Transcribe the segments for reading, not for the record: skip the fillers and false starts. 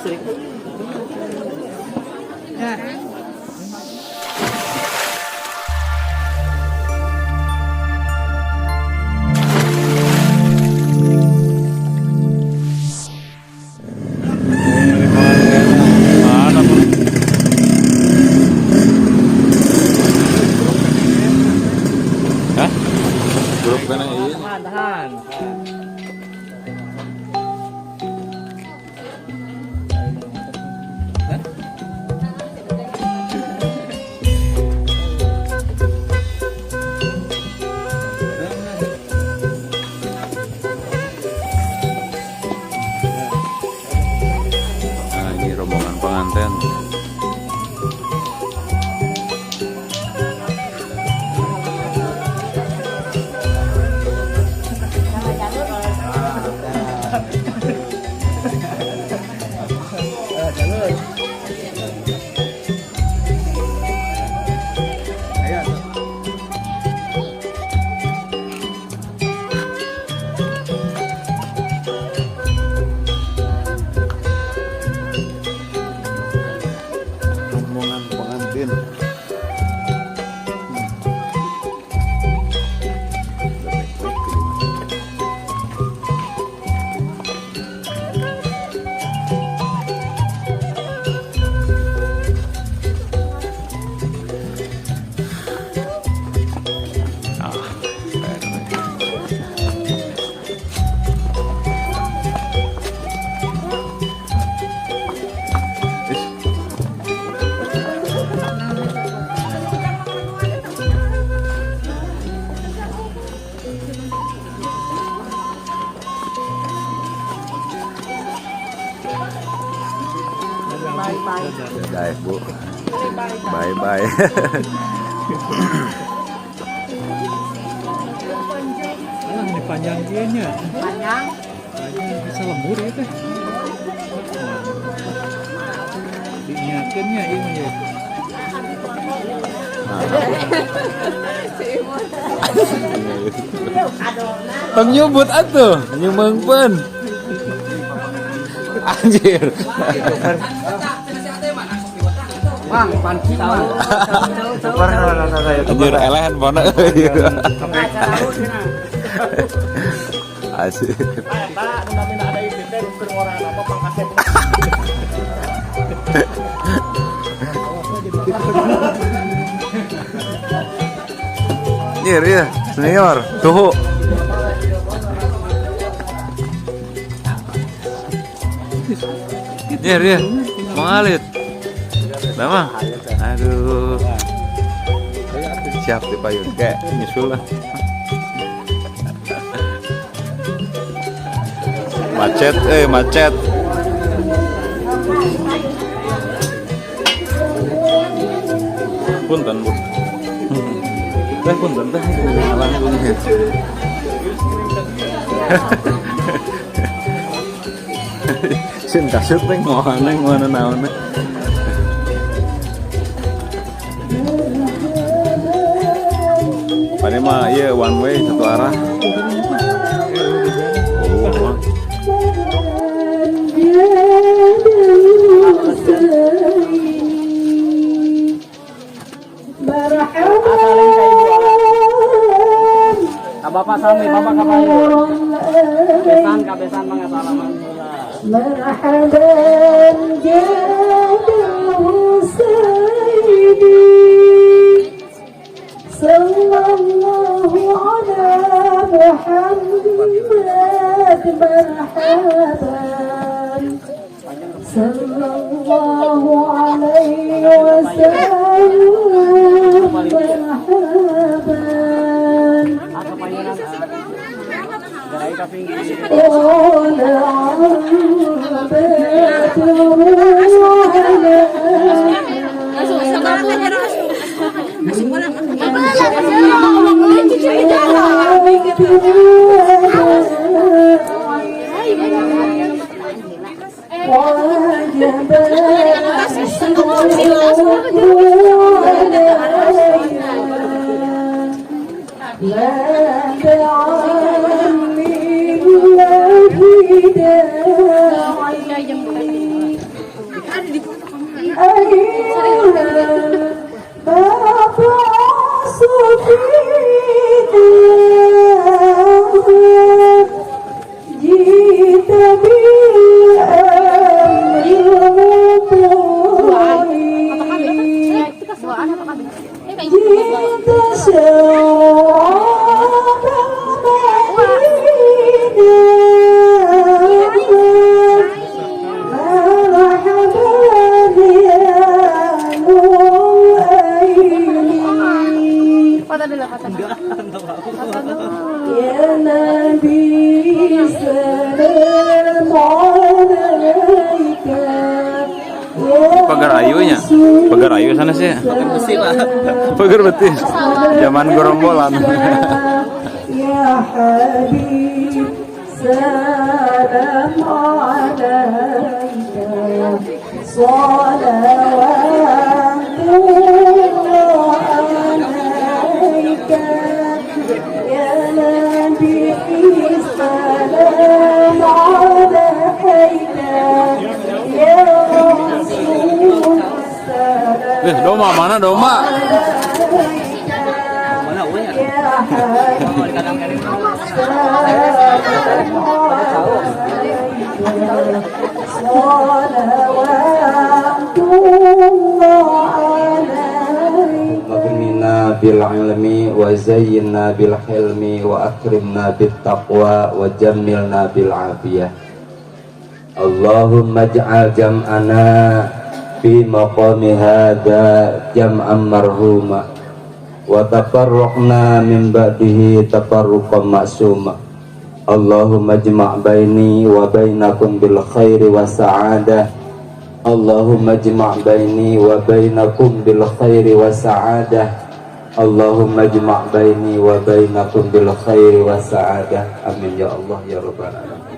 Listrik. Ya. Mana, Bu? Hah? Grup kana iya. Tahan, tahan. Nah, ini rombongan pengantin. Jalur. Ayo. Rombongan pengantin. Udah baik-baik ke mana. Ah, keren. Ih. Bye bye. Dadah, Bu. Bye bye. Alah, ini panjang kieu nya. Panjang. Panjang bisa lembur ya teh. Dinyakeun nya ieu mah ya. Si Imon. Tong nyubut atuh, nyumeungpeun. Anjir. Mang, panci, Mang. Anjir elehen pona. Asik. Eta nu namina ada itu teh keur ngorang apa pangkasep. Nyir ya, senior, suhu. Nyir ya, mengalit. Lama. Aduh. Siap di payun kayak nyusul lah. Macet, eh macet. Punten, Bu. Teh punten teh ngalang punten. Sin kasut teh ngohana ngohana naon teh. Pane mah iya one way satu arah. Oh, mah. Asalin ka ibu. Ka bapak sami, bapak ka ibu. Besan ka besan mangga salaman heula. مرحبا جاد الحسين، صلى الله على محمد، مرحبا، صلى الله عليه وسلم، مرحبا. Ah, kapayunan ah. Garay ka pinggir. طلع البدر علينا. Langsung sama وجب الشكر علينا، ما دعا لله داعي. المبعوث فينا جئت بالأمر المطاع جئت شراب المدينة مرحبا يا نور عيني. Foto dulu, foto dulu. يا نبي سلام عليك. Pagar ayunya. Pagar ayu sana sih. Pagar besi, Pak. Pagar besi. Zaman gerombolan. يا حبيب سلام عليك صلوات الله عليك يا نبي سلام عليك يا رسول سلام Eh, Doma mana Doma? Mana we ya? يا حبيب Kadang kadang سلام صلوات الله عليك. Maghfirna bil ilmi wa zayyinna bil hilmi wa akrimna bit taqwa wa jammilna bil afiyah. Allahumma ij'al jam'ana fi maqami hadza jam'an marhuma wa tafarruqna min ba'dihi tafarruqan ma'suma. Allahumma ijma' baini wa bainakum bil khairi wa sa'adah. Allahumma ijma' baini wa bainakum bil khairi wa sa'adah. Allahumma ijma' baini wa bainakum bil khairi wa sa'adah. Amin ya Allah ya rabbal alamin.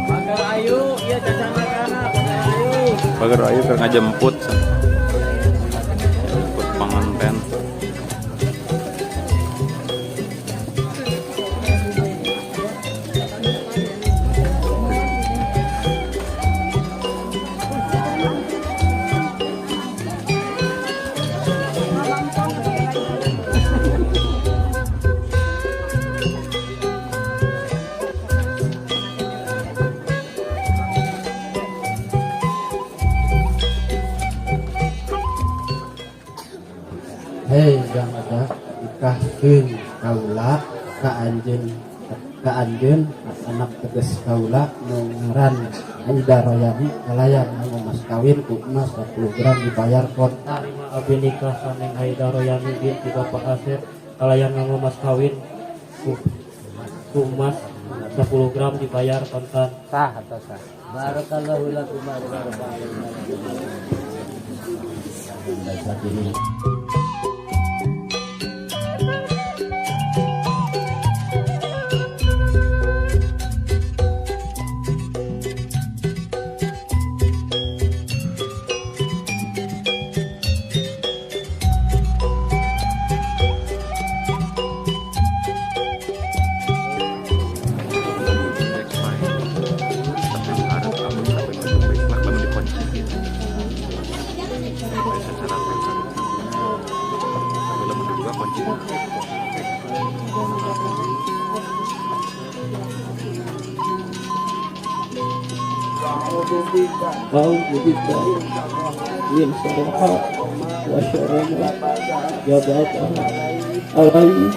Pagar ayu, iya cacang makana, pagar ayu. Pagar ayu keur ngajemput. Jemput panganten. Hei jang ada nikahkeun kaula ka anjeun anak teges kaula nu ngaran Aida Royani kalayan nganggo mas kawin ku emas 10 gram dibayar kontan. Tarima abi nikah saneng Aida Royani binti Bapak Asep kalayan nganggo mas kawin ku emas 10 gram dibayar kontan. Sah atau sah? Barakallahu lakum wa baraka Ini. أعوذ بالله من شرها وشر ما جبتها علي.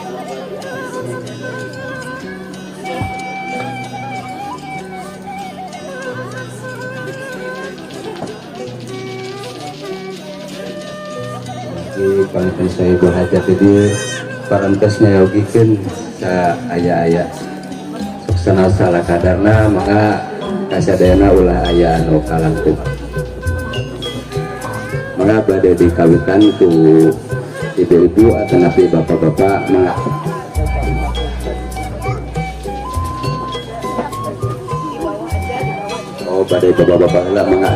Di panten Sohibul Hajat ini parentesnya yogikeun sa aya-aya suksana salah kadarna maka kasadayana ulah aya anu kalangkung. Maka bade dikawitan ku ibu-ibu atau nabi bapak-bapak mangga. Oh, badai bapak-bapak heula mangga.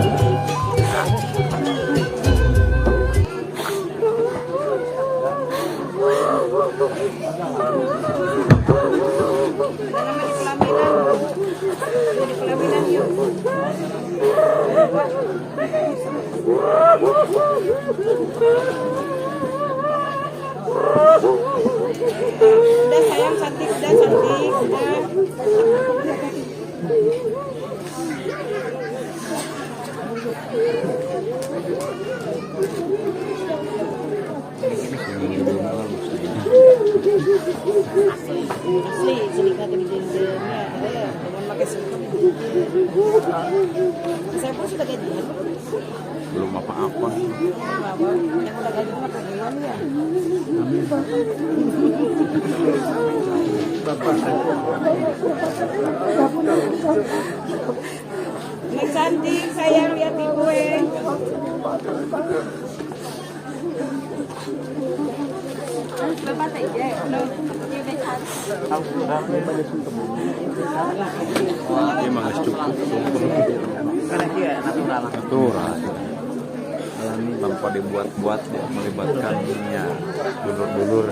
Udah sayang cantik, udah cantik, udah. Asli, selika tadi jenjennya. Cuman pakai sungkem. Saya pun sudah gajian. Belum apa-apa. Yang udah gajian mah kagian ya. Neng cantik, sayang lihat di gue. Bapak saja. Ini mah geus cukup sungkem. Natural. Alami tanpa dibuat-buat ya, melibatkannya dulur-dulur.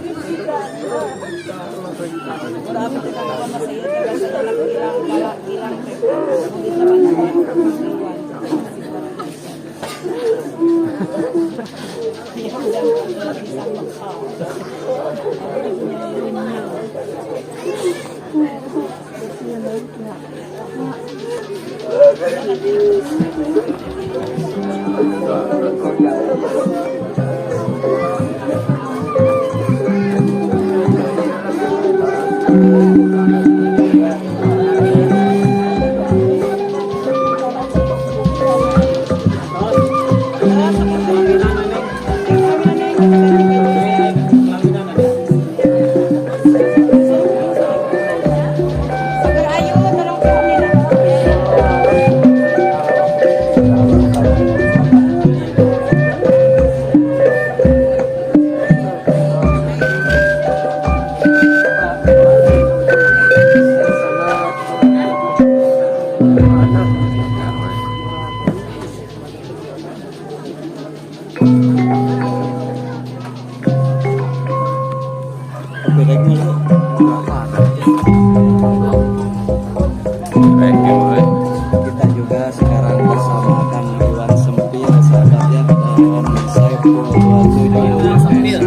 Kita juga sekarang bersama Kang Iwan Sempil, sahabatnya dan Saiful 27. Sempil.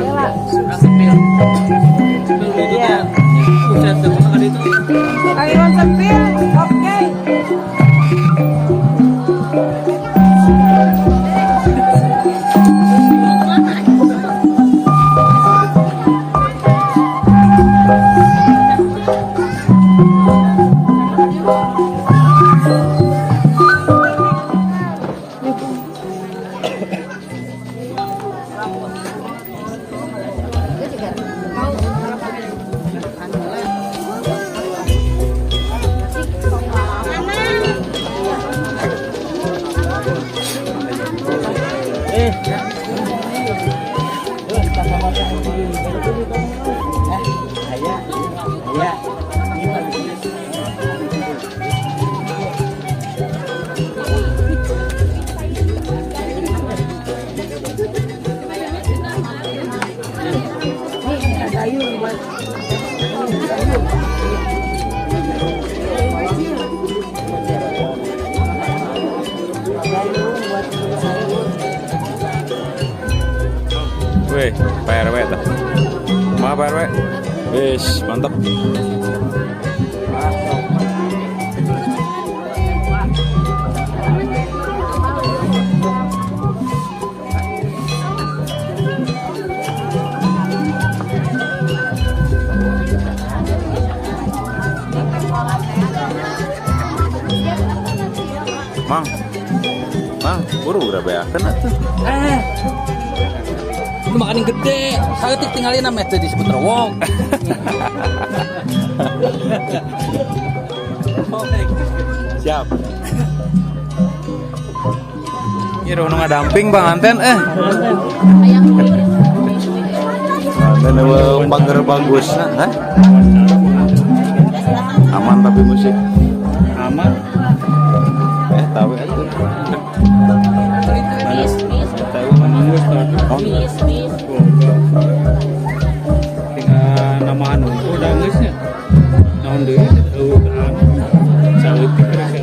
Sempil. Kang Iwan Sempil, oke. Weh, Pak RW tah. Kumaha Pak RW? Wis, mantap. Mang. Mang, buru berapa ya? Kena tuh. Itu makan yang gede, saya tinggalin namanya itu disebut terowong. Siap. Ini nu ngadamping Bang Anten eh. Anten eueuh pager bagusna, hah? Aman tapi musik. Aman. Tapi Naon deui eueuh saeutik saeutik.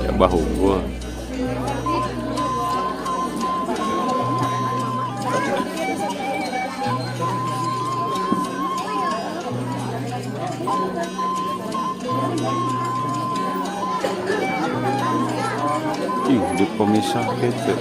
Ya bahu gua. Ih, di pemisah gitu.